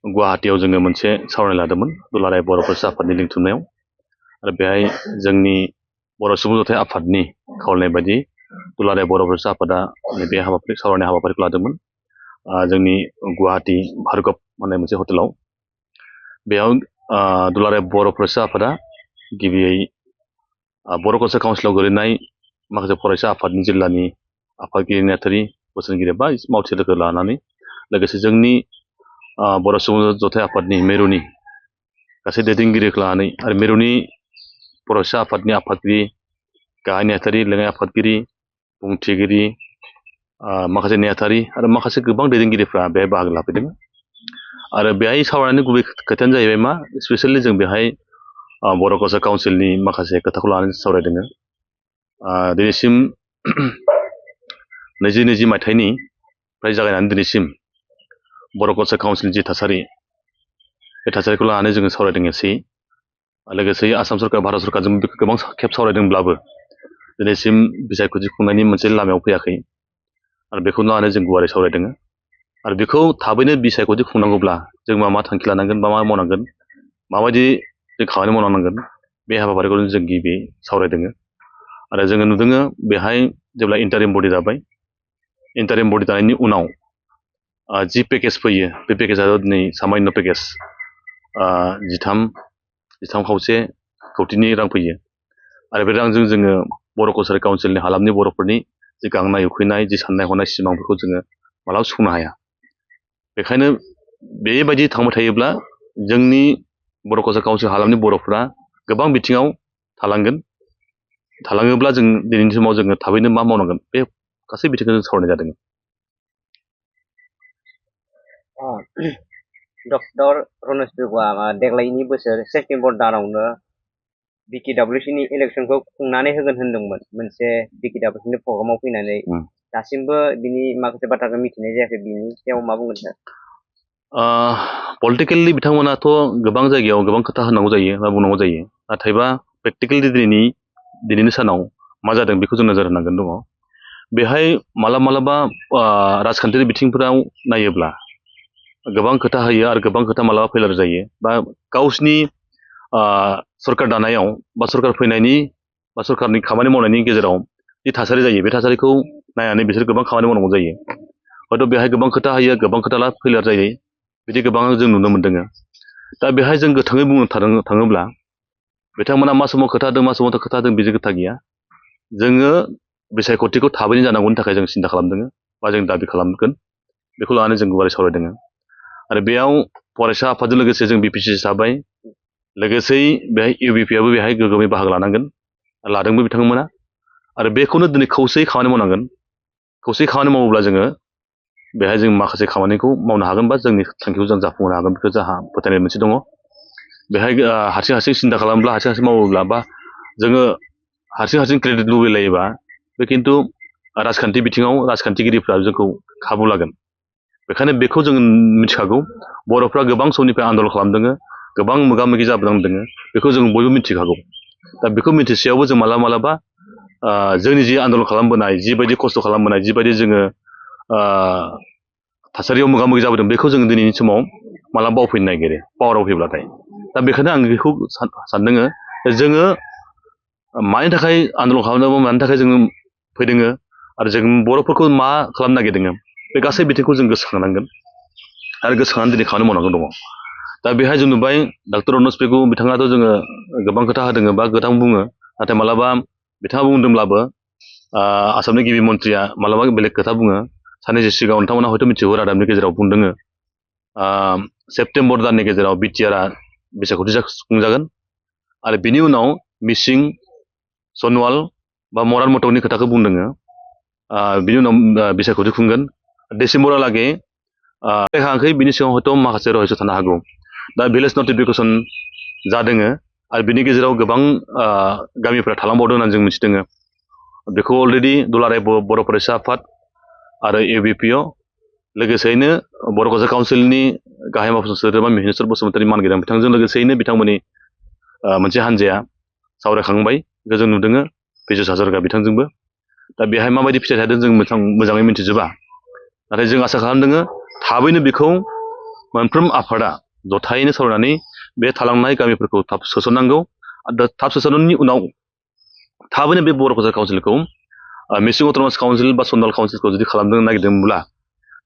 गुवाहाटीयाव जोङो मोनसे सावरायनाय लादोंमोन दुलाराय बर' फरायसा आफादनि लिंथुमनायाव आरो बेहाय जोंनि बर' सुबुं जथाय आफादनि खावलायनाय बायदि दुलाराय बर' फरायसा आफादा बे हाबाफारि सावरायनाय हाबाफारिखौ लादोंमोन जोंनि गुवाहाटी भार्गब होननाय मोनसे हटेलाव बेयाव दुलाराय बर' फरायसा आफादा गिबियै बर' कलचार काउन्सिलाव गोलैनाय माखासे फरायसा आफादनि जिल्लानि आफादगिरि नेहाथारि बोसोनगिरि बा मावथि लोगो लानानै लोगोसे जोंनि बर' सुबुं जथाय आफादनि मिरुनि गासै दैदेनगिरिखौ लानानै आरो मिरुनि फरायसा आफादनि आफादगिरि गाहाय नेहाथारि लेङाइ आफादगिरि बुंथिगिरि माखासे नेहाथारि आरो माखासे गोबां दैदेनगिरिफ्रा बेहाय बाहागो लाफैदों आरो बेहाय सावरायनायनि गुबै खोथायानो जाहैबाय मा स्पेसियेलि जों बेहाय बर' कलचार काउन्सिलनि माखासे खोथाखौ लानानै सावरायदों दिनैसिम 2020 मायथाइनिफ्राय जागायनानै दिनैसिम बर' कलचार काउन्सिलनि जि थासारि बे थासारिखौ लानानै जोङो सावरायदों एसे लोगोसे आसाम सरकार भारत सरकारजों गोबां खेब सावरायदोंब्लाबो दिनैसिम बिसायख'थि खुंनायनि मोनसे लामायाव फैयाखै आरो बेखौ लानानै जों गुवारै सावरायदों आरो बेखौ थाबैनो बिसायख'थि खुंनांगौब्ला जों मा थांखि लानांगोन मा मावनांगोन माबायदि जों खामानि मावनांगोन बे हाबाफारिखौ जों गिबि सावरायदों आरो जोङो नुदों बेहाय जेब्ला इन्टारिम बडि दाबाय इन्टारिम बडि दानायनि उनाव जि पेकेज फैयो बे पेकेजआ दिनै सामान्य पेकेज 13.5 कौटिनि रां फैयो आरो बे रांजों जोङो बर' कलचार काउन्सिलनि हालामनि बर'फोरनि जि गांनाय उखैनाय जि साननाय हनाय सिमांफोरखौ जोङो मालाबा सुफुंनो हाया बेखायनो बेबायदि थांबाय थायोब्ला जोंनि बर' कलचार काउन्सिल हालामनि बर'फ्रा गोबां बिथिङाव थालाङोब्ला जों दिनैनि समाव जोङो थाबैनो मा मावनांगोन बे गासै बिथिंखौ जों सावरायनाय जादों डक्टर रनज पेगुआ देग्लायनि बोसोर सेप्तेम्बर दानावनो बिटिडाब्लिउसिनि इलेक्सनखौ खुंनानै होगोन होनदोंमोन मोनसे बिटिडाब्लिउसिनि प्रग्रामाव फैनानै दासिमबो बिनि माखासे बाथ्राखौ मिथिनाय जायाखै बिनि सायाव मा बुंगोन सार पलिटिकेलि बिथांमोनाथ' गोबां जायगायाव गोबां खोथा होनांगौ जायो बा बुंनांगौ जायो नाथायबा प्रेक्टिकेलि दिनैनि सानाव मा जादों बेखौ जों नोजोर होनांगोन दङ बेहाय मालाबा राजखान्थियारि बिथिंफोराव नायोब्ला गोबां खोथा होयो आरो गोबां खोथा मालाबा फेलार जायो बा गावसिनि सरकार दानायाव बा सरकार फैनायनि बा सरकारनि खामानि मावनायनि गेजेराव जि थासारि जायो बे थासारिखौ नायनानै बिसोर गोबां खामानि मावनांगौ जायो हयथ' बेहाय गोबां खोथा होयो गोबां खोथा फेलार जायो बिदि गोबां जों नुनो मोनदों दा बेहाय जों गोथाङै बुंनो थाङोब्ला बिथांमोना मा समाव खोथा होदों मा समाव खोथा होदों बिदि खोथा गैया जोङो बिसायख'थिखौ थाबैनो जानांगौनि थाखाय जों सिन्था खालामदों बा जों दाबि खालामगोन बेखौ लानानै जों गुवारै सावरायदों आरो बेयाव फरायसा आफादजों लोगोसे जों बिपिसि थाबाय लोगोसे बेहाय इउबिपिआबो बेहाय गोग्गोमै बाहागो लादोंबो बिथांमोना आरो बेखौनो दिनै खौसेयै खामानि मावनांगोन खौसेयै खामानि मावोब्ला जोङो बेहाय जों माखासे खामानिखौ मावनो हागोन बा जोंनि थांखिखौ जों जाफुंहोनो हागोन बेखौ जोंहा फोथायनाय मोनसे दङ बेहाय हारसिं सिन्था खालामब्ला हारसिं मावोब्ला बा जोङो हारसिं क्रेडिट लुबैलायोबा बे खिन्थु राजखान्थि बिथिङाव राजखान्थिगिरिफ्रा जोंखौ खाबु लागोन बेखायनो बेखौ जों मिथिखागौ बर'फ्रा गोबां समनिफ्राय आन्दलन खालामदों गोबां मोगा मोगि जाबोनांदों बेखौ जों बयबो मिथिखागौ दा बेखौ मिथिसेयावबो जों मालाबा जोंनि जि आन्दलन खालामबोनाय जिबायदि खस्थ' खालामबोनाय जिबायदि जोङो थासारियाव मोगा मोगि जाबोदों बेखौ जोङो दिनैनि समाव मालाबा बावफैनो नागिरो पावाराव फैब्लाथाय दा बेखायनो आं बेखौ सानदों जोङो मानि थाखाय आन्दलन खालामदों मानि थाखाय जोङो फैदों आरो जों बर'फोरखौ मा खालामनो नागिरदों बे गासै बिथिंखौ जों गोसोखांनांगोन आरो गोसोखांनानै दिनै खामानि मावनांगौ दङ दा बेहाय जों नुबाय डक्टर रनज पेगु बिथाङाथ' जोङो गोबां खोथा होदों बा गोबां बुङो नाथाय मालाबा बिथाङा बुंदोंब्लाबो आसामनि गिबि मन्थ्रिया मालाबा बेलेग खोथा बुङो साननैसो सिगाङाव नोंथांमोना हयथ' मिथिगौ रादाबनि गेजेराव बुंदों सेप्तेम्बर दाननि गेजेराव बिटिआरआ बिसायख'थि खुंजागोन आरो बिनि उनाव मिसिं सनवाल बा मरान मटकनि खोथाखौ बुंदों बिनि उनाव बिसायख'थि खुंगोन डिसेम्बरहालागै हायाखै बिनि सिगाङाव हयथ' माखासे रहस्य थानो हागौ दा भिलेज नटिफिकेसन जादों आरो बिनि गेजेराव गोबां गामिफ्रा थालांबावदों होननानै जों मिथिदों बेखौ अलरेडि दुलाराय बर' फरायसा आफाद आरो इउबिपिअ लोगोसेयैनो बर' कलचार काउन्सिलनि गाहाय मावफुं सोद्रोमा मिहिनेस्वर बसुमतारी मानगोनां बिथांजों लोगोसेयैनो बिथांमोननि मोनसे हान्जाया सावरायखांबाय बेखौ जों नुदों बिजुस हाजरिका बिथांजोंबो दा बेहाय माबायदि फिथाइ थादों जों मोजाङै मिथिजोबा नाथाय जों आसा खालामदों थाबैनो बेखौ मोनफ्रोम आफादा जथायैनो सावरायनानै बे थालांनाय गामिफोरखौ थाब सोसननांगौ आरो थाब सोसननायनि उनाव थाबैनो बे बर' कसारि काउन्सिलखौ मिसिं अट'नमास काउन्सिल बा सनदाल काउन्सिलखौ जुदि खालामनो नागिरदोंब्ला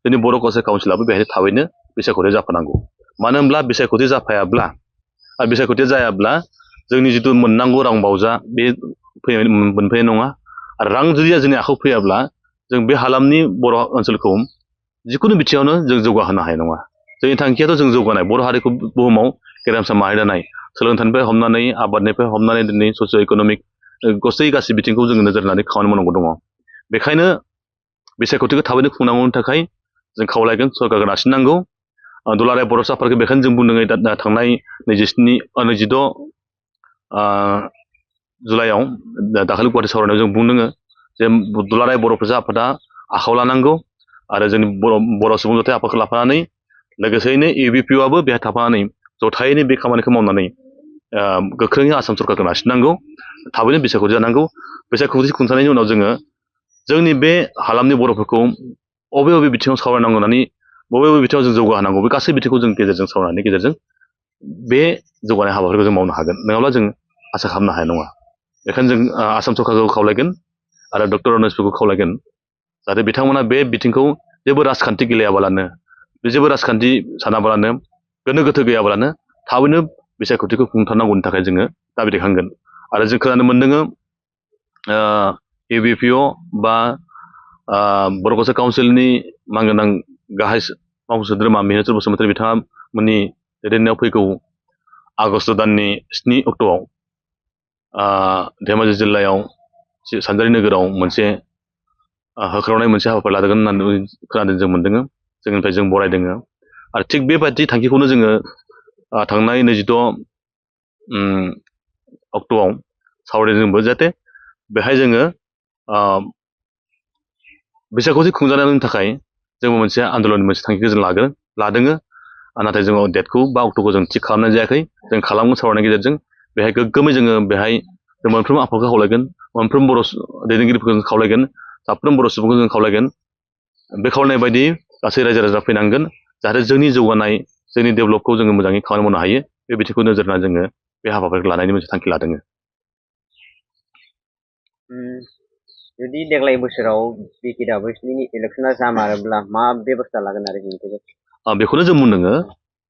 जोंनि बर' कसारि काउन्सिलाबो बेहाय थाबैनो बिसायख'थि जाफानांगौ। मानो होनब्ला बिसायख'थि जाफायाब्ला आरो बिसायख'थि जायाब्ला जोंनि जिथु मोननांगौ रां बावजा बे मोनफैनाय नङा आरो रां जुदि जोंनि आखायाव फैयाब्ला जों बे हालामनि बर' ओनसोलखौ जिखुनु बिथिङावनो जों जौगाहोनो हानाय नङा। जोंनि थांखियाथ' जों जौगानाय बर' हारिखौ बुहुमाव गेरेमसा माहारि दानाय सोलोंथाइनिफ्राय हमनानै आबादनिफ्राय हमनानै दिनै ससिय' इक'नमिक गासै बिथिंखौ जोङो नोजोर होनानै खामानि मावनांगौ दङ। बेखायनो बिसायख'थिखौ थाबैनो खुंनांगौनि थाखाय जों खावलायगोन सरकारखौ नारसिननांगौ। दुलाराय बर' साफारखौ बेखायनो जों बुंदों थांनाय 26 जुलाइआव दाखालि गुवाहाटि सावरायनायाव जों बुंदों जे दुलाराय बर' प्रजा आफादा आखायाव लानांगौ आरो जोंनि बर' सुबुं जथाय आफादखौ लाफानानै लोगोसेयैनो ABPIआबो बेहाय थाफानानै जथायैनो बे खामानिखौ मावनानै गोख्रोङै आसाम सरकारखौ नारसिननांगौ थाबैनो बिसायख'थि जानांगौ। बिसायख'थि खुंथायनायनि उनाव जोङो जोंनि बे हालामनि बर'फोरखौ बबे बबे बिथिङाव सावरायनांगौ होननानै बबे बबे बिथिङाव जों जौगाहोनांगौ बे गासै बिथिंखौ जों गेजेरजों सावरायनायनि गेजेरजों बे जौगानाय हाबाफारिखौ जों मावनो हागोन नङाब्ला जों आसा खालामनो हानाय नङा। बेखायनो जों आसाम सरकारखौ खावलायगोन आरो डक्टर रनोजखौ खावलायगोन जाहाथे बिथांमोना बे बिथिंखौ जेबो राजखान्थि गेलेयाबालानो जेबो राजखान्थि सानाबालानो गोनो गोथो गैयाबालानो थाबैनो बिसायख'थिखौ खुंथारनांगौनि थाखाय जोङो दाबि दैखांगोन। आरो जों खोनानो मोनदों ABPI बा बर' कसारि काउन्सिलनि मानगोनां गाहाय मावफुं सोद्रोमा मिहिरचर बसुमतारी बिथाङा मोननि दैदेननायाव फैगौ आगष्ट दाननि 7 अक्ट'आव धेमाजि जिल्लायाव सानजारि नोगोराव मोनसे होख्रावनाय मोनसे हाबाफारि लादोंमोन होननानै खोनादों जों मोनदों जोंनिफ्राय जों बरायदों। आरो थिग बेबायदि थांखिखौनो जोङो थांनाय 26 अक्ट'आव सावरायदोंबो जाहाथे बेहाय जोङो बिसायख'थि खुंजानायनि थाखाय जोंबो मोनसे आन्दलननि मोनसे थांखिखौ जों लादों। नाथाय जोङो डेटखौ बा अक्ट'खौ जों थिग खालामनाय जायाखै। जों खालामगोन सावरायनायनि गेजेरजों बेहाय गोग्गोमै जोङो बेहाय जों मोनफ्रोम आफादखौ खावलायगोन मोनफ्रोम बर' दैदेनगिरिफोरखौ जों खावलायगोन साफ्रोम बर' सुबुंखौ जों खावलायगोन बे खावलायनाय बायदि गासै रायजो राजा फैनांगोन जाहाथे जोंनि जौगानाय जोंनि डेभेलपखौ जोङो मोजाङै खामानि मावनो हायो। बे बिथिंखौ नोजोर होनानै जोङो बे हाबाफारिखौ लानायनि मोनसे थांखि लादों। जुदि देग्लाय बोसोराव BKWनि इलेक्सना जामारोब्ला मा बेबस्था लागोन आरो बेखौनो जों बुंदों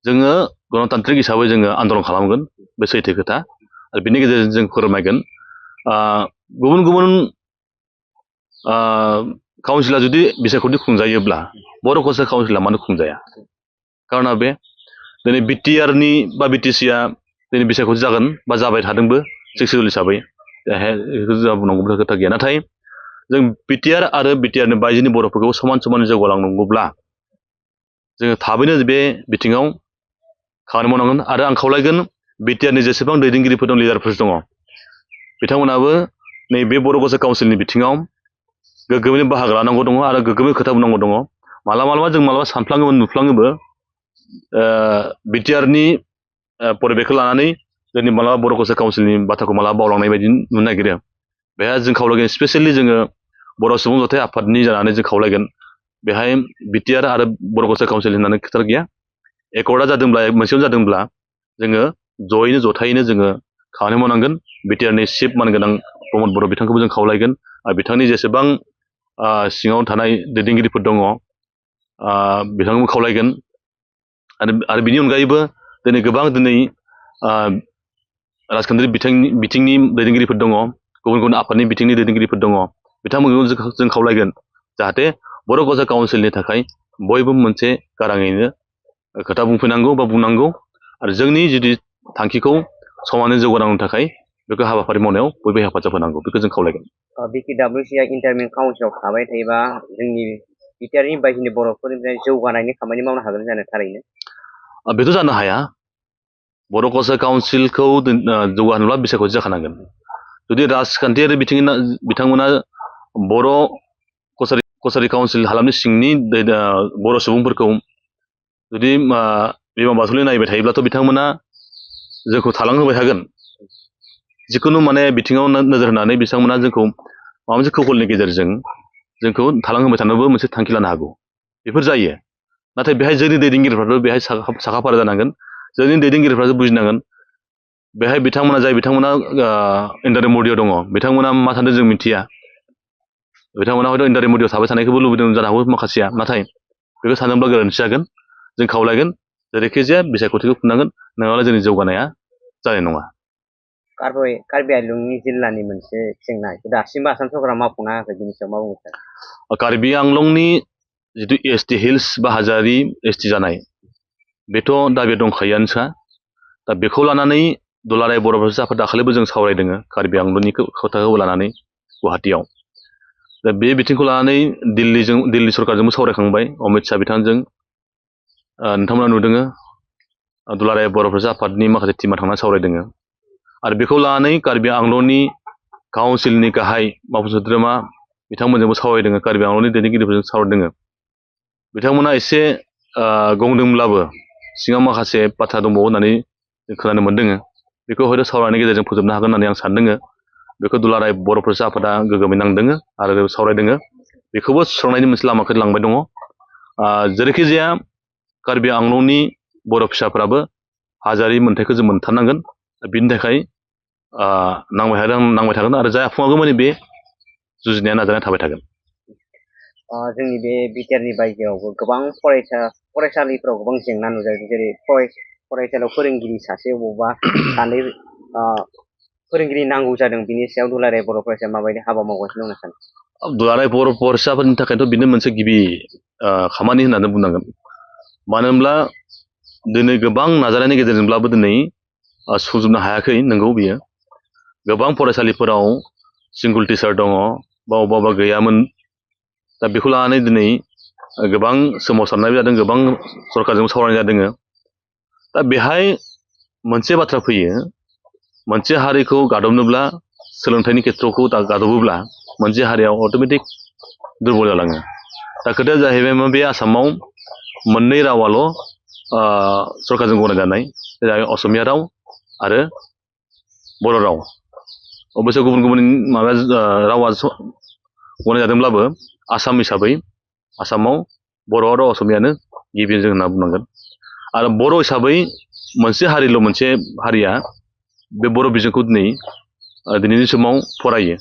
जोङो गणतान्त्रिक हिसाबै जोङो आन्दलन खालामगोन बे सैथो खोथा आरो बिनि गेजेरजों जों फोरमायगोन गुबुन गुबुन काउन्सिला जुदि बिसायख'थि खुंजायोब्ला बर' कसारि काउन्सिला मानो खुंजाया खारना बे दिनै BTRनि बा BTCआ दिनै बिसायख'थि जागोन बा जाबाय थादोंबो सेक्सुवेल हिसाबै बुंनांगौ खोथा गैया। नाथाय जों BTR आरो BTRनि बायजोनि बर'फोरखौ समान समान जौगालांनांगौब्ला जोङो थाबैनो बे बिथिङाव खामानि मावनांगोन आरो आं खावलायगोन BTRनि जेसेबां दैदेनगिरिफोर दं लिडारफोर दङ बिथांमोनाबो नैबे बर' कसारि काउन्सिलनि बिथिङाव गोग्गोमै बाहागो लानांगौ दङ आरो गोग्गोमै खोथा बुंनांगौ दङ। मालाबा जों सानफ्लाङोबो नुफ्लाङोबो BTRनि परिबेखखौ लानानै जोंनि मालाबा बर' कसारि काउन्सिलनि बाथ्राखौ मालाबा बावलांनाय बायदि नुनो नागिरो। बेहाय जों खावलायगोन स्पेसियेलि जोङो बर' सुबुं जथाय आफादनि जानानै जों खावलायगोन बेहाय BTR आरो बर' कसारि काउन्सिल होननानै खोथा गैया। एकर्डआ जादोंब्ला मोनसेयावनो जादोंब्ला जोङो जथायैनो जोङो खामानि मावनांगोन। BTRनि चिफ मानगोनां प्रमद बर' बिथांखौबो जों खावलायगोन आरो बिथांनि जेसेबां सिङाव थानाय दैदेनगिरिफोर दङ बिथांखौबो खावलायगोन आरो बिनि अनगायैबो दिनै गोबां राजखान्थियारि बिथिंनि दैदेनगिरिफोर दङ गुबुन गुबुन आफादनि बिथिंनि दैदेनगिरिफोर दङ बिथांमोनखौ जों खावलायगोन जाहाथे बर' कसारि काउन्सिलनि थाखाय बयबो मोनसे गाराङैनो खोथा बुंफैनांगौ बा बुंनांगौ आरो जोंनि जुदि थांखिखौ समानै जौगानांगौनि थाखाय बेखौ हाबाफारि मावनायाव बयबो हेफाजाब होनांगौ बेखौ जों खावलायगोन। BKWCआ इन्टारमिन काउन्सिलाव थाबाय थायोबा जोंनि BTRनि बायजोनि बर'फोरनिफ्राय जौगानायनि खामानि मावनो हागोन जानो थारैनो बेथ' जानो हाया। बर' कसारि काउन्सिलखौ जौगाहोनोब्ला बिसायख'थि जाखानांगोन। जुदि राजखान्थियारि बिथांमोना बर' कसारि काउन्सिल हालामनि सिंनि बर' सुबुंफोरखौ जुदि बिमा बाथौलि नायबाय थायोब्लाथ' बिथांमोना जोंखौ थालांहोबाय थागोन। जिखुनु बिथिङाव नोजोर होनानै बिथांमोना जोंखौ माबा मोनसे कौशलनि गेजेरजों जोंखौ थालांहोबाय थानोबो मोनसे थांखि लानो हागौ। बेफोर जायो। नाथाय बेहाय जोंनि दैदेनगिरिफ्राथ' बेहाय साखाफारा जानांगोन जोंनि दैदेनगिरिफ्रासो बुजिनांगोन बेहाय बिथांमोना इन्डारे मडियाव दङ बिथांमोना मा सानदों जों मिथिया बिथांमोना हयथ' इन्डारे मडियाव थाबाय थानायखौबो लुबैदों जानो हागौ माखासेया नाथाय बेखौ सानोब्ला गोरोन्थि जागोन जों खावलायगोन जेरैखिजाया बिसायख'थिखौ खुंनांगोन नङाब्ला जोंनि जौगानाया जानाय नङा कार्बि आंलंनि जिल्लानि मोनसे जेंना दासिमबो आसाम सरकारा मावफुंनो हायाखै बिनि सायाव मा बुंनो सानो कार्बि आंलंनि जिथु एसटि हिल्स बा हाजोआरि एसटि जानाय बेथ' दाबि दंखायोआनोखा दा बेखौ लानानै दुलाराय बर' फरायसा आफाद दाखालिबो जों सावरायदों कार्बि आंलंनि खोथाखौ लानानै गुवाहाटियाव दा बे बिथिंखौ लानानै दिल्ली सरकारजोंबो सावरायखांबाय अमित शाह बिथांजों नोंथांमोना नुदों दुलाराय बर' फरायसा आफादनि माखासे टिमा थांनानै सावरायदों आरो बेखौ लानानै कार्बि आंलंनि काउन्सिलनि गाहाय मावफुं सोद्रोमा बिथांमोनजोंबो सावरायदों कार्बि आंलंनि दैदेनगिरिफोरजों सावरायदों बिथांमोना एसे गंदोंब्लाबो सिङाव माखासे बाथ्रा दंबावो होननानै खोनानो मोन्दों बेखौ हयथ' सावरायनायनि गेजेरजों फोजोबनो हागोन होननानै आं सानदों बेखौ दुलाराय बर' फरायसा आफादा गोग्गोमै नांदों आरो सावरायदों बेखौबो सुस्रांनायनि मोनसे लामाखौ लांबाय दङ जेरैखि जाया कार्बि आंलंनि बर' फिसाफ्राबो हाजोआरि मोन्थाइखौ जों मोनथारनांगोन बिनि थाखाय नांबाय थागोन आरो जाफुङागौ माने बे जुजिनाया नाजानाया थाबाय थागोन जोंनि बे बिटिआरनि बायजोआवबो गोबां फरायसालिफ्राव गोबां जेंना नुजादों जेरै फरायसालियाव फोरोंगिरि सासे बबावबा सानै फोरोंगिरि नांगौ जादों बिनि सायाव दुलाराय बर' फरायसाया माबायदि हाबा मावगासिनो दं सानो दुलाराय बर' फरायसाफोरनि थाखायथ' बेनो मोनसे गिबि खामानि होननानै बुंनांगोन मानो होनब्ला दिनै गोबां नाजानायनि गेजेरजोंब्लाबो दिनै सुजुबनो हायाखै नंगौ बियो गोबां फरायसालिफोराव सिंगल टिचार दङ बा अबेबा गैयामोन दा बेखौ लानानै दिनै गोबां सोमावसारनाय जादों गोबां सरकारजों सावरायनाय जादों दा बेहाय मोनसे बाथ्रा फैयो मोनसे हारिखौ गादबनोब्ला सोलोंथाइनि खेथ्रखौ गादबोब्ला मोनसे हारिया अट'मेटिक दुरबल जालाङो दा खोथाया जाहैबाय मा बे आसामाव मोननै रावाल' सरकारजों गनायजानाय जेरै असमिया राव आरो बर' राव अबयस्से गुबुन गुबुन रावा गनायजादोंब्लाबो आसाम हिसाबै आसामाव बर' आरो असमियानो गिबि जों होनना बुंनांगोन आरो बर' हिसाबै मोनसे हारिया बे बर' बिजोंखौ दिनैनि समाव फरायो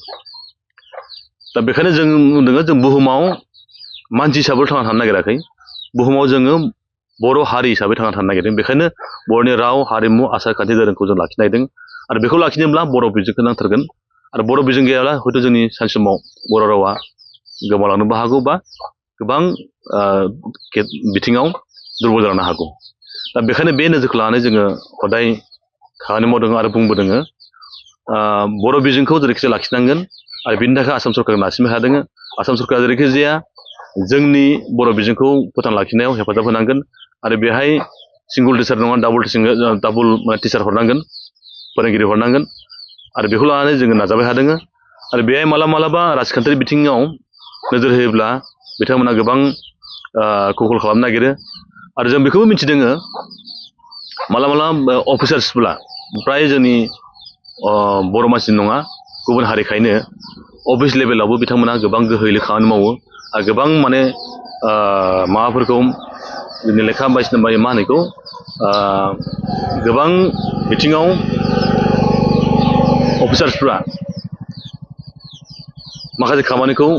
दा बेखायनो जों नुदों जों बुहुमाव मानसि हिसाबै थांना थानो नागिराखै बुहुमाव जोङो बर' हारि हिसाबै थांना थानो नागिरदों बेखायनो बर'नि राव हारिमु आसार खान्थि धोरोमखौ जों लाखिनो नागिरदों आरो बेखौ लाखिनोब्ला बर' बिजोंखौ नांथारगोन आरो बर' बिजों गैयाब्ला हयथ' जोंनि सानसे समाव बर' रावा गोमालांनोबो हागौ बा गोबां बिथिङाव दुरबल जानो हागौ दा बेखायनो बे नोजोरखौ लानानै जोङो हदाय खामानि मावदों आरो बुंबोदों बर' बिजोंखौ जेरैखिजाया लाखिनांगोन आरो बिनि थाखाय आसाम सरकारखौ नारसिनबाय थादों आसाम सरकारा जेरैखिजाया जोंनि बर' बिजोंखौ फोथांना लाखिनायाव हेफाजाब होनांगोन आरो बेहाय सिंगल टिचार नङा डाबल टिचार हरनांगोन फोरोंगिरि हरनांगोन आरो बेखौ लानानै जोङो नाजाबाय थादों आरो बेहाय मालाबा राजखान्थियारि बिथिङाव नोजोर होयोब्ला बिथांमोना गोबां कन्ट्रल खालामनो नागिरो आरो जों बेखौबो मिथिदों मालाबा अफिसार्सफोरा फ्राय जोंनि बर' मानसि नङा गुबुन हारिखायनो अफिस लेभेलावबो बिथांमोना गोबां गोहोयै खामानि मावो आरो गोबां माने माबाफोरखौ लेखा बायदिसिना मा होनो बेखौ गोबां बिथिङाव अफिसार्सफ्रा माखासे खामानिखौ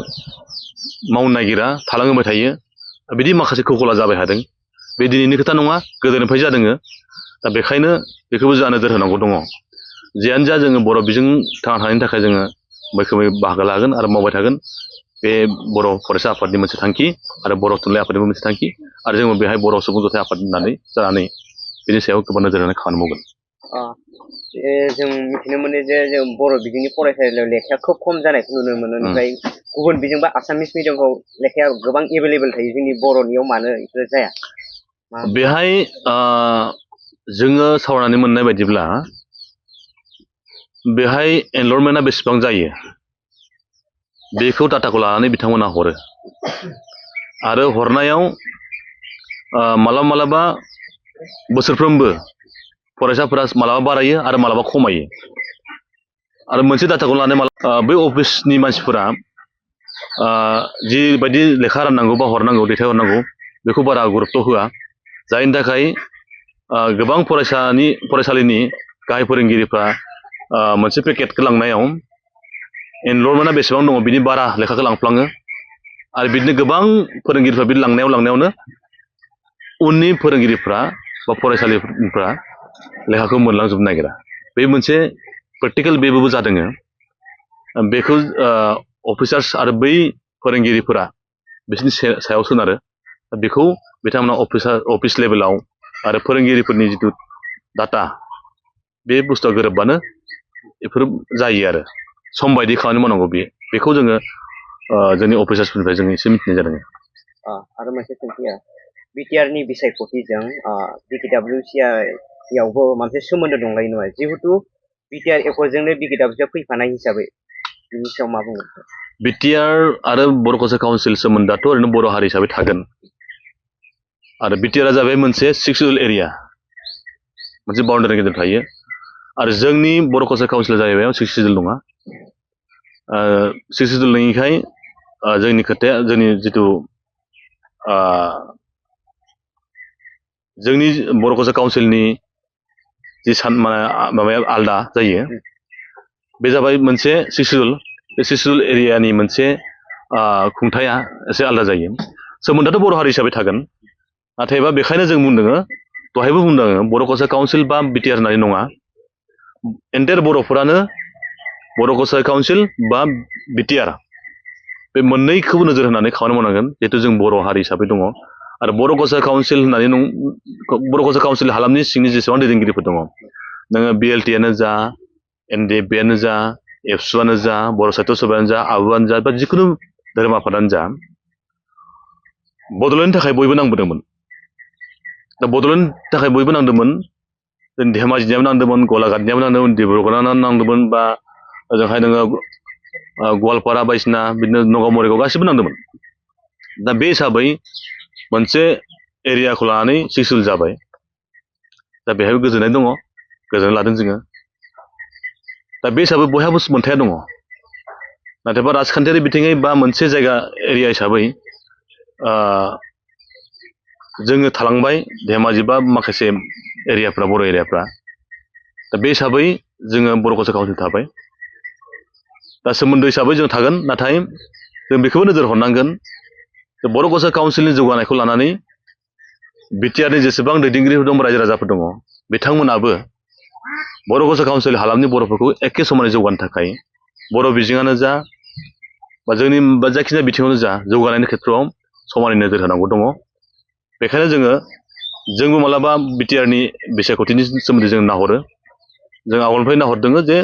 मावनो नागिरा थालांहोबाय थायो बिदि माखासे खौखला जाबाय थादों बे दिनैनि खोथा नङा गोदोनिफ्राय जादों दा बेखायनो बेखौबो जोंहा नोजोर होनांगौ दङ जियानो जा जोङो बर' बिजों थांना थानायनि थाखाय जोङो मैखोमै बाहागो लागोन आरो मावबाय थागोन बे बर' फरायसा आफादनि मोनसे थांखि आरो बर' थुनलाइ आफादनिबो मोनसे थांखि आरो जोङो बेहाय बर' सुबुं जथाय आफाद होननानै जानानै बेनि सायाव गोबां नोजोर होनानै खामानि मावगोन जों मिथिनो मोनो जे जों बर' बिजोंनि फरायसालियाव लेखाया खोब खम जानायखौ नुनो मोनो ओमफ्राय गुबुन बिजों बा आसामिस मिडियामफ्राव लेखाया गोबां एभेलेबेल थायो जोंनि बर'नियाव मानो बेफोर जाया बेहाय जोङो सावरायनानै मोननाय बायदिब्ला बेहाय एनरलमेन्टआ बेसेबां जायो बेखौ डाटाखौ लानानै बिथांमोना हरो आरो हरनायाव मालाबा बोसोरफ्रोमबो फरायसाफोरा मालाबा बारायो आरो मालाबा खमायो आरो मोनसे डाटाखौ लानानै बै अफिसनि मानसिफोरा जिबायदि लेखा राननांगौ बा हरनांगौ दैथायहरनांगौ बेखौ बारा गुरुत्त' होआ जायनि थाखाय गोबां फरायसालिनि गाहाय फोरोंगिरिफ्रा मोनसे पेकेटखौ लांनायाव एनरलमेन्टआ बेसेबां दङ बिनि बारा लेखाखौ लांफ्लाङो आरो बिदिनो गोबां फोरोंगिरिफ्रा बिदि लांनायावनो उननि फोरोंगिरिफ्रा बा फरायसालिफ्रा लेखाखौ मोनलांजोबनो नागिरा बे मोनसे प्रेक्टिकेल बेबो जादों बेखौ अफिसार्स आरो बै फोरोंगिरिफोरा बिसोरनि सायाव सोनारो बेखौ बिथांमोना अफिस लेभेलाव आरो फोरोंगिरिफोरनि जिथु डाटा बे बुस्थुआ गोरोबबानो बेफोर जायो आरो सम बायदि खामानि मावनांगौ बेखौ जोङो जोंनि अफिसार्सफोरनिफ्राय जों एसे मिथिनाय जादों आरो मोनसे सोंथिया बिटिआरनि बिसायख'थिजों बिकेडब्लिउसिआइयावबो मोनसे सोमोन्दो दंलायो नङा जिहेतु बिटिआर एकर्डजोंनो बिकेडब्लिउसिआ फैफानाय हिसाबै बिनि सायाव मा बुङो बिटिआर आरो बर' कालचार काउन्सिल सोमोन्दोआथ' ओरैनो बर' हारि हिसाबै थागोन आरो बिटिआरआ जाबाय मोनसे 6 शिड्युल एरिया मोनसे बाउन्डारि गेजेर थायो आरो जोंनि बर' कालचार काउन्सिला जाहैबाय 6 शिड्युल नङा 6 शिड्युल नङिखाय जोंनि खोथाया जोंनि जिथु जोंनि बर' कालचार काउन्सिलनि जि माबाया आलदा जायो बे जाबाय मोनसे 6 शिड्युल बे 6 शिड्युल एरियानि मोनसे खुंथाया एसे आलदा जायो सोमोन्दोआथ' बर' हारि हिसाबै थागोन नाथायबा बेखायनो जों बुंदों दहायबो बुंदों बर' कालचार काउन्सिल बा बिटिआर होननानै नङा एन्टायार बर'फोरानो बर' कालचार काउन्सिल बा बिटिआर बे मोननैखौबो नोजोर होनानै खामानि मावनांगोन जिहेतु जों बर' हारि हिसाबै दङ आरो बर' कालचार काउन्सिल होननानै बर' कालचार काउन्सिल हालामनि सिंनि जेसेबां दैदेनगिरिफोर दङ नोङो बिएलटिआनो जा एनडिएफबिआनो जा एबसुआनो जा बर' साहित्य सभायानो जा आबुआनो जा बा जिखुनु धोरोम आफादानो जा बड'लेण्डनि थाखाय बयबो नांबोदोंमोन दा बड'लेण्डनि थाखाय बयबो नांदोंमोन धेमाजिनियाबो नांदोंमोन गलाघाटनियाबो नांदोंमोन डिब्रुगड़आनो नांदोंमोन बा ओजोंहाय नोङो गवालपारा बायदिसिना बिदिनो नगाव मरिगाव गासिबो नांदोंमोन दा बे हिसाबै मोनसे एरियाखौ लानानै 6 शिड्युल जाबाय दा बेहायबो गोजोननाय दङ गोजोननाय लादों जोङो दा बे हिसाबै बयहाबो मोन्थाया दङ नाथायबा राजखान्थियारि बिथिङै बा मोनसे जायगा एरिया हिसाबै जोङो थालांबाय धेमाजि बा माखासे एरियाफ्रा बर' एरियाफ्रा दा बे हिसाबै जोङो बर' कालचार काउन्सिल थाबाय दा सोमोन्दो हिसाबै जों थागोन नाथाय जों बेखौबो नोजोर हरनांगोन जे बर' कालचार काउन्सिलनि जौगानायखौ लानानै बिटिआरनि जेसेबां दैदेनगिरिफोर दं रायजो राजाफोर दङ बिथांमोनाबो बर' कालचार काउन्सिल हालामनि बर'फोरखौ एखे समानै जौगानो थाखाय बर' बिजोङानो जा बा जोंनि बा जायखिजाया बिथिङावनो जा जौगानायनि खेथ्रआव समानै नोजोर होनांगौ दङ बेखायनो जोंबो मालाबा बिटिआरनि बिसायख'थिनि सोमोन्दै जों नाहरो जों आवगोलनिफ्राय नाहरदों जे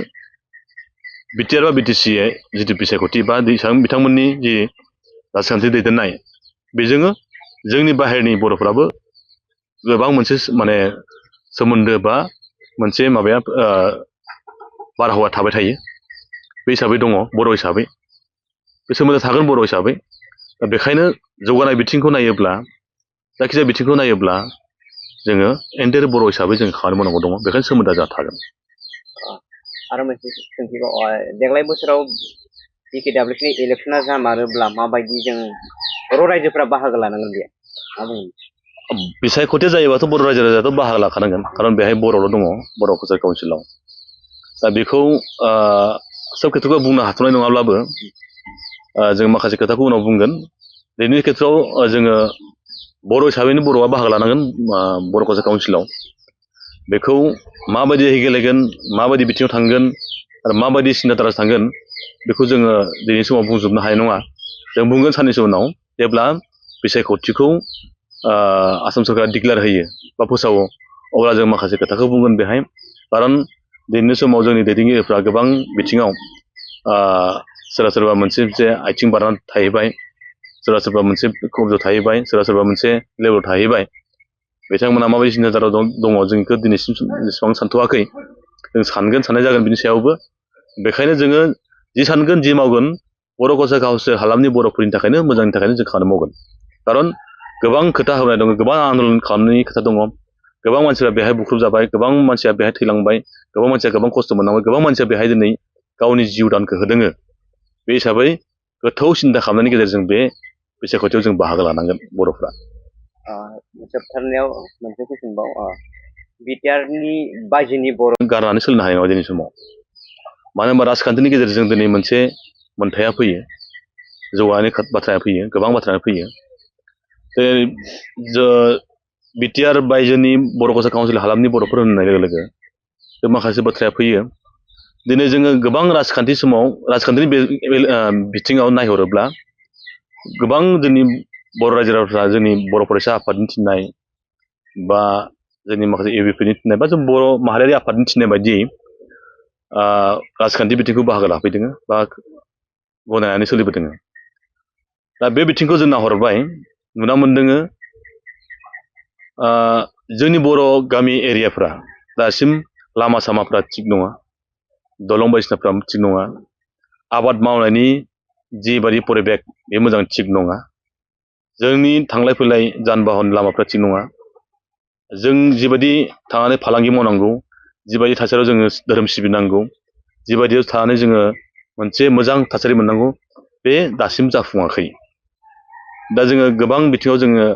बिटिआर बा बिटिसि जिथु बिसायख'थि बा बिथांमोननि जि राजखान्थि दैदेननाय बेजोंनो जोंनि बाहेरनि बर'फ्राबो गोबां मोनसे माने सोमोन्दो बा मोनसे माबाया बारहावा थाबाय थायो बे हिसाबै दङ बर' हिसाबै बे सोमोन्दो थागोन बर' हिसाबै दा बेखायनो जौगानाय बिथिंखौ नायोब्ला जायखिजाया बिथिंखौ नायोब्ला जोङो एन्टायार बर' हिसाबै जों खामानि मावनांगौ दङ बेखायनो सोमोन्दोआ जोंहा थागोन आरो मोनसे सोंथिबाव देग्लाय बोसोराव बिकेडब्लिउसिनि इलेक्सना जामारोब्ला माबायदि जों बर' रायजोफोरा बाहागो लानांगोन बेयाव मा बुङो बिसायख'थि जायोबाथ' बर' रायजो राजायाथ' बाहागो लाखानांगोन खारन बेहाय बर'ल' दङ बर' कालचार काउन्सिलाव दा बेखौ सोब खेथ्रखौ बुंनो हाथ'नाय नङाब्लाबो जों माखासे खोथाखौ उनाव बुंगोन बेनि खेथ्रआव जोङो बर' हिसाबैनो बर'आ बाहागो लानांगोन बर' कालचार काउन्सिलाव बेखौ माबायदियै गेलेगोन माबायदि बिथिङाव थांगोन आरो माबायदि सिन्थाधारा थांगोन बेखौ जोङो दिनैनि समाव बुंजोबनो हानाय नङा जों बुंगोन साननैसो उनाव जेब्ला बिसायख'थिखौ आसाम सरकारा डिक्लेयार होयो बा फोसावो अब्ला जों माखासे खोथाखौ बुंगोन बेहाय खारन दिनैनि समाव जोंनि दैदेनगिरिफ्रा गोबां बिथिङाव सोरबा मोनसे आथिं बारनानै थाहैबाय सोरबा मोनसे कब्जायाव थाहैबाय सोरबा मोनसे लेभेलाव थाहैबाय बिथांमोना माबायदि सिन्थाधारा दङ जों बेखौ दिनैसिम जेसेबां सानथ'वाखै जों साननाय जागोन बिनि सायावबो बेखायनो जोङो जि सानगोन जि मावगोन बर' कालचार काउन्सिल हालामनि बर'फोरनि थाखायनो मोजांनि थाखायनो जों खामानि मावगोन खारन गोबां खोथा होनाय दङ गोबां आन्दलन खालामनायनि खोथा दङ गोबां मानसिया बेहाय बुख्रुब जाबाय गोबां मानसिया बेहाय थैलांबाय गोबां मानसिया गोबां खस्थ' मोननांबाय गोबां मानसिया बेहाय दिनै गावनि जिउ दानखौ होदों बे हिसाबै गोथौ सिन्था खालामनायनि गेजेरजों बे बिसायख'थियाव जों बाहागो लानांगोन बर'फ्रा जोबथारनायाव मोनसे कुइसनबाव बिटिआरनि बायजोनि बर' गारनानै सोलिनो हानाय नङा दिनै समाव मानो होनबा राजखान्थिनि गेजेरजों दिनै मोनसे मोन्थाया फैयो जौगानायनि बाथ्राया फैयो गोबां बाथ्राया फैयो बिटिआर बायजोनि बर' कसारि काउन्सिल हालामनि बर'फोर होननाय लोगो लोगो बे माखासे बाथ्राया फैयो दिनै जोङो गोबां राजखान्थि समाव राजखान्थिनि बिथिङाव नायहरोब्ला गोबां जोंनि बर' रायजो राजाफ्रा जोंनि बर' फरायसा आफादनि थिननाय बा जोंनि माखासे एबिपिनि थिननाय बा जों बर' माहारियारि आफादनि थिननाय बायदियै राजखान्थि बिथिंखौ बाहागो लाफैदों बा गनायनानै सोलिबोदों दा बे बिथिंखौ जों नाहरबाय नुना मोनदों जोंनि बर' गामि एरियाफ्रा दासिम लामा सामाफ्रा थिग नङा दलं बायदिसिनाफ्रा थिग नङा आबाद मावनायनि जिबायदि परिबेक बे मोजां थिग नङा जोंनि थांलाय फैलाय जान बाहन लामाफ्रा थिग नङा जों जिबायदि थांनानै फालांगि मावनांगौ जिबायदि थासारियाव जोङो धोरोम सिबिनांगौ जिबायदियाव थानानै जोङो मोनसे मोजां थासारि मोननांगौ बे दासिम जाफुङाखै दा जोङो गोबां बिथिङाव जोङो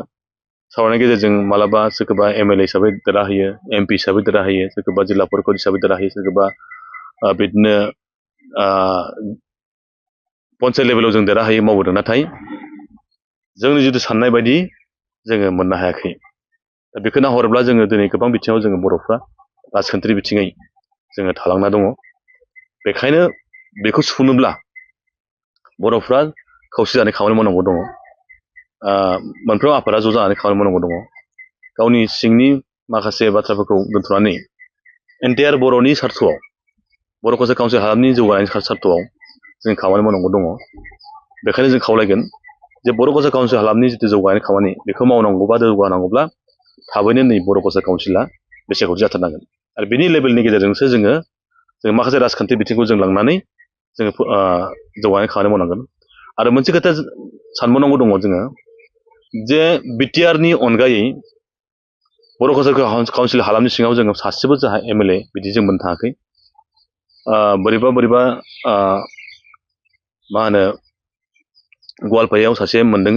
सावरायनायनि गेजेरजों मालाबा सोरखौबा एमएलए हिसाबै देरहाहोयो एमपि हिसाबै देरहाहोयो सोरखौबा जिल्ला परिषद हिसाबै देरहाहोयो सोरखौबा बिदिनो पन्सायत लेभेलाव जों देरहाहोयो मावबोदों नाथाय जोंनि जिथु साननाय बायदि जोङो मोननो हायाखै दा बेखौ नाहरोब्ला जोङो दिनै गोबां बिथिङाव जोङो बर'फ्रा राजखान्थिनि बिथिङै जोङो थालांना दङ बेखायनो बेखौ सुफुंनोब्ला बर'फ्रा खौसे जानानै खामानि मावनांगौ दङ मोनफ्रोम आफादा ज' जानानै खामानि मावनांगौ दङ गावनि सिंनि माखासे बाथ्राफोरखौ दोनथ'नानै एन्टायार बर'नि सार्थ'आव बर' कसारि काउन्सिल हालामनि जौगानायनि सार्थ'आव जों खामानि मावनांगौ दङ बेखायनो जों खावलायगोन जे बर' कसारि काउन्सिल हालामनि जिथु जौगानायनि खामानि बेखौ मावनांगौबा जौगानांगौब्ला थाबैनो नै बर' कसारि काउन्सिला बेसायख'थि जाथारनांगोन आरो बेनि लेभेलनि गेजेरजोंसो जों माखासे राजखान्थि बिथिंखौ जों लांनानै जोङो जौगानाय खामानि मावनांगोन आरो मोनसे खोथा सानबावनांगौ दङ जोङो जे बिटिआरनि अनगायै बर' कसारि काउन्सिल हालामनि सिङाव जोङो सासेबो जोंहा एमएलए बिदि जों मोननो थाङाखै बोरैबा मा होनो गवालपारायाव सासे मोनदों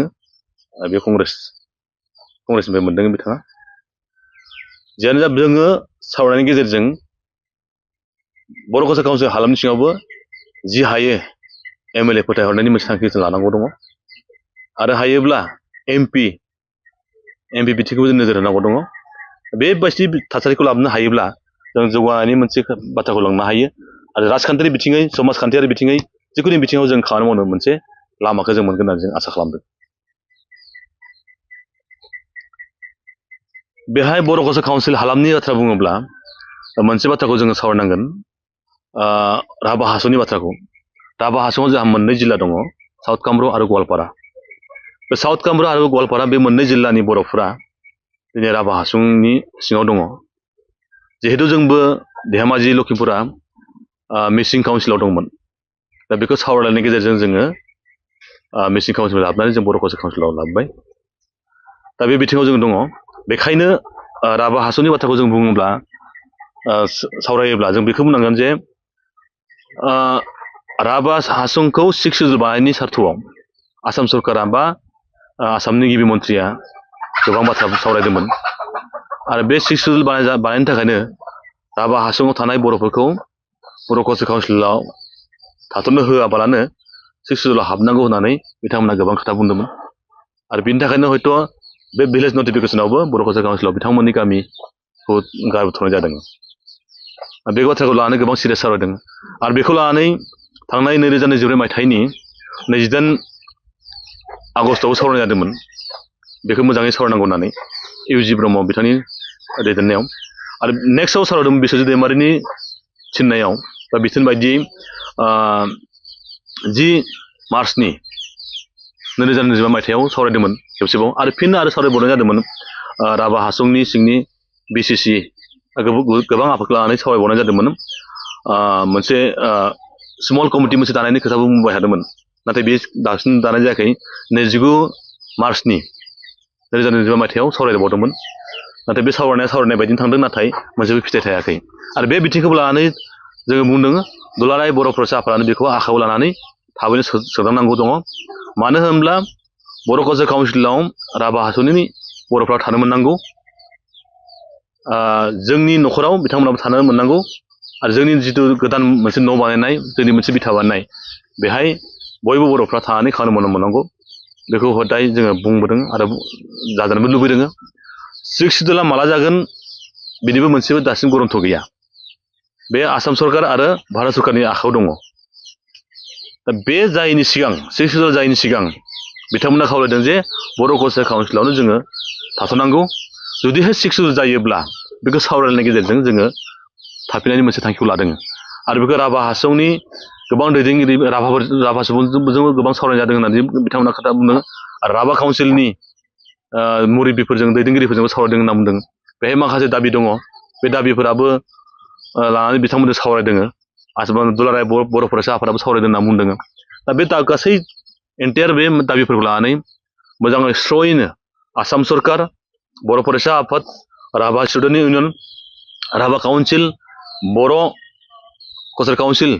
बे कंग्रेसनिफ्राय मोनदों बिथाङा जियानो जा जोङो सावरायनायनि गेजेरजों बर' कसारि काउन्सिल हालामनि सिङावबो जि हायो एमएलए फोथायहरनायनि मोनसे थांखि जों लानांगौ दङ आरो हायोब्ला एमपि बिथिंखौबो जों नोजोर होनांगौ दङ बेबायदि थासारिखौ लाबोनो हायोब्ला जों जौगानायनि मोनसे बाथ्राखौ लांनो हायो आरो राजखान्थियारि बिथिङै समाजखान्थियारि बिथिङै जिखुनु बिथिङाव जों खामानि मावनो मोनसे लामाखौ जों मोनगोन होननानै जों आसा खालामदों बेहाय बर' कसारि काउन्सिल हालामनि बाथ्रा बुङोब्ला मोनसे बाथ्राखौ जोङो सावरायनांगोन राभा हासंनि बाथ्राखौ राभा हासंआव जोंहा मोननै जिल्ला दङ साउथ कामरुप आरो गवालपारा बे साउथ कामरुप आरो गवालपारा बे मोननै जिल्लानि बर'फोरा दिनै राभा हासंनि सिङाव दङ जिहेतु जोंबो धेमाजि लखिमपुरा मिसिं काउन्सिलाव दंमोन दा बेखौ सावरायनायनि गेजेरजों जोङो मिसिं काउन्सिलाव लाबोनानै जों बर' कसारि काउन्सिलाव लाबोबाय दा बे बिथिङाव जों दङ बेखायनो राभा हासंनि बाथ्राखौ जों बुङोब्ला सावरायोब्ला जों बेखौ बुंनांगोन जे राभा हासंखौ 6 सिडुल बानायनायनि सार्थ'आव आसाम सरकारा बा आसामनि गिबि मन्थ्रिया गोबां बाथ्रा सावरायदोंमोन आरो बे 6 सिडुल बानायनो थाखायनो राभा हासंआव थानाय बर'फोरखौ बर' कसारि काउन्सिलाव थाथ'नो होआबालानो 6 सिडुलाव हाबनांगौ होननानै बिथांमोना गोबां खोथा बुंदोंमोन आरो बिनि थाखायनो हयथ' बे भिलेज नटिफिकेसनावबो बर' कसारि काउन्सिलाव बिथांमोननि गामिखौ गारबोथ'नाय जादों बे बाथ्राखौ लानानै गोबां सिरियास सावरायदों आरो बेखौ लानानै थांनाय 2024 मायथाइनि 28 आगस्टआव सावरायनाय जादोंमोन बेखौ मोजाङै सावरायनांगौ होननानै इउजि ब्रह्म बिथांनि दैदेननायाव आरो नेक्स्टआव सावरायदोंमोन बिस्वजित दैमारिनि थिननायाव बा बिथोन बायदियै 10 मार्चनि 2025 मायथाइयाव सावरायदोंमोन खेबसेबाव आरो फिन सावरायबावनाय जादोंमोन राभा हासंनि सिंनि बिसिसि गोबां आफादखौ लानानै सावरायबावनाय जादोंमोन मोनसे स्मल कमिटि मोनसे दानायनि खोथाबो बुंबाय थादोंमोन नाथाय बे दासिम दानाय जायाखै 29 मार्चनि 2025 मायथाइयाव सावरायबावदोंमोन नाथाय बे सावरायनाय बायदिनो थांदों नाथाय मोनसेबो फिथाइ थायाखै आरो बे बिथिंखौबो लानानै जोङो बुंदों दुलाराय बर' फरायसा आफादानो बेखौ आखायाव लानानै थाबैनो सोदांनांगौ दङ मानो होनब्ला बर' कसारि काउन्सिलाव राभा हासंनि बर'फ्रा थानो मोननांगौ जोंनि न'खराव बिथांमोनाबो थानो मोननांगौ आरो जोंनि जिथु गोदान मोनसे न' बानायनाय जोंनि मोनसे बिथा बानायनाय बेहाय बयबो बर'फ्रा थानानै खामानि मावनो मोननांगौ बेखौ हदाय जोङो बुंबोदों आरो जाजानोबो लुबैदों 6 सिड्युला माला जागोन बिनिबो मोनसेबो दासिम गरन्थ गैया बे आसाम सरकार आरो भारत सरकारनि आखायाव दङ दा बे जायैनि सिगां 6 सिड्युल जायैनि सिगां बिथांमोना खावलायदों जे बर' कालचार काउन्सिलावनो जोङो थाथ'नांगौ जुदिहाय 6 सिड्युल जायोब्ला बेखौ सावरायनायनि गेजेरजों जोङो थाफिननायनि मोनसे थांखिखौ लादों आरो बेखौ राभा हासंनि गोबां दैदेनगिरि राभा सुबुंजोंबो गोबां सावरायनाय जादों होननानै बिथांमोना खोथा बुंदों आरो राभा काउन्सिलनि मुरब्बिफोरजों दैदेनगिरिफोरजोंबो सावरायदों होनना बुंदों बेहाय माखासे दाबि दङ बे दाबिफोराबो लानानै बिथांमोनजों सावरायदों आसाम दुलाराय बर' फरायसा आफादाबो सावरायदों होनना बुंदों दा बे गासै एन्टायार बे दाबिफोरखौ लानानै मोजाङै स्र'यैनो आसाम सरकार बर' फरायसा आफाद Rabha student union Rabha council Bodo' culture council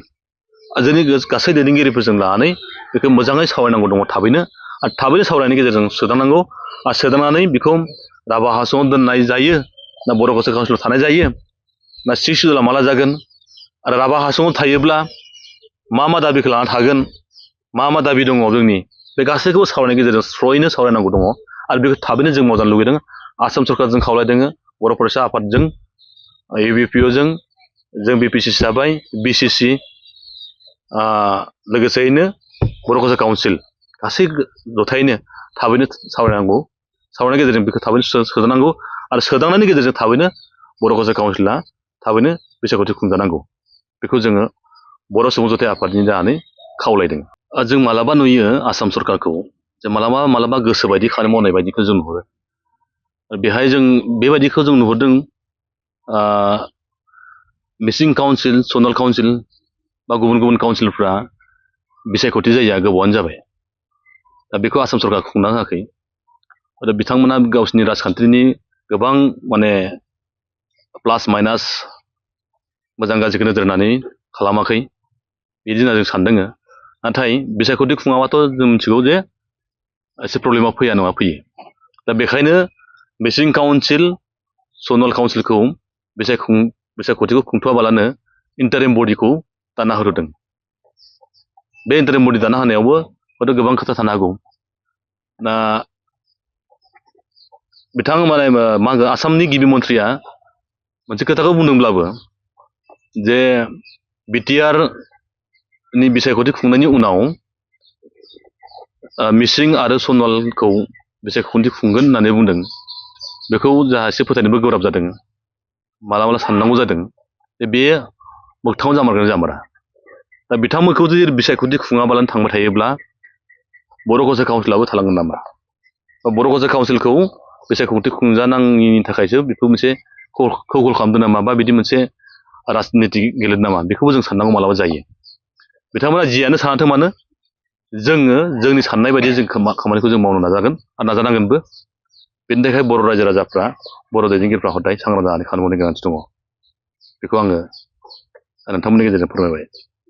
जोंनि गासै दैदेनगिरिफोरजों लानानै बेखौ मोजाङै सावरायनांगौ दङ थाबैनो आरो थाबैनो सावरायनायनि गेजेरजों सोदांनांगौ आरो सोदांनानै बेखौ राभा हासङाव दोननाय जायो ना बर' कालचार काउन्सिलाव थानाय जायो ना 6 सिड्युला माला जागोन आरो राभा हासङाव थायोब्ला मा दाबिखौ लाना थागोन मा दाबि दङ जोंनि बे गासैखौबो सावरायनायनि गेजेरजों स्र'यैनो सावरायनांगौ दङ आरो बेखौ थाबैनो जों मावजानो लुगैदों आसाम सरकारजों खावलायदों बर' फरायसा आफादजों UBPOजों जों BPC हिसाबै BCC लोगोसेयैनो बर' कालचार काउन्सिल गासै जथायैनो थाबैनो सावरायनांगौ सावरायनायनि गेजेरजों बेखौ थाबैनो सोदांनांगौ आरो सोदांनायनि गेजेरजों थाबैनो बर' कालचार काउन्सिला थाबैनो बैसागुथि खुंजानांगौ बेखौ जोङो बर' सुबुं जथाय आफादनि जानानै खावलायदों जों मालाबा नुयो आसाम सरकारखौ जे मालाबा गोसो बायदि खामानि मावनाय बायदिखौ जों नुहुरो बेहाय जों बेबायदिखौ जों नुहुरदों मिसिं काउन्सिल सनाल काउन्सिल बा गुबुन काउन्सिलफ्रा बिसायख'थि जायैया गोबावानो जाबाय दा बेखौ आसाम सरकार खुंना होआखै आरो बिथांमोना गावसिनि राजखान्थिनि गोबां माने प्लास माइनास मोजां गाज्रिखौ नोजोर होनानै खालामाखै बिदि होनना जों सानदों नाथाय बिसायख'थि खुङाबाथ' जों मिथिगौ जे एसे प्रब्लेमा फैया नङा फैयो दा बेखायनो मिसिं काउन्सिल सनाल काउन्सिलखौ बिसायख'थिखौ खुंथ'वाबालानो इन्टारिम बडिखौ दाना होदों बे इन्टारिम बडि दाना होनायावबो हयथ' गोबां खोथा थानो हागौ दा बिथां माने मा होनो आसामनि गिबि मन्थ्रिया मोनसे खोथाखौ बुंदोंब्लाबो जे बिटिआरनि बिसायख'थि खुंनायनि उनाव मिसिं आरो सनालखौ बिसायख'थि खुंगोन होननानै बुंदों बेखौ जोंहा एसे फोथायनोबो गोब्राब जादों माला साननांगौ जादों जे बेयो मोगथाङाव जामारगोन जामारा दा बिथांमोनखौ जुदि बिसायख'थि खुङाबालानो थांबाय थायोब्ला बर' कालचार काउन्सिलाबो थालांगोन नामा बा बर' कालचार काउन्सिलखौ बिसायख'थि खुंजानाङिनि थाखायसो बेखौ मोनसे खौगल खालामदों नामा बा बिदि मोनसे राजनिति गेलेदों नामा बेखौबो जों साननांगौ मालाबा जायो बिथांमोना जियानो सानाथों मानो जोङो जोंनि साननाय बायदि जों खामानिखौ जों मावनो नाजागोन आरो नाजानांगोनबो बेनि थाखाय बर' रायजो राजाफ्रा बर' दैदेनगिरिफ्रा हदाय सांग्रां जानानै खामानि मावनो गोनांथि दङ बेखौ आङो नोंथांमोननि गेजेरजों फोरमायबाय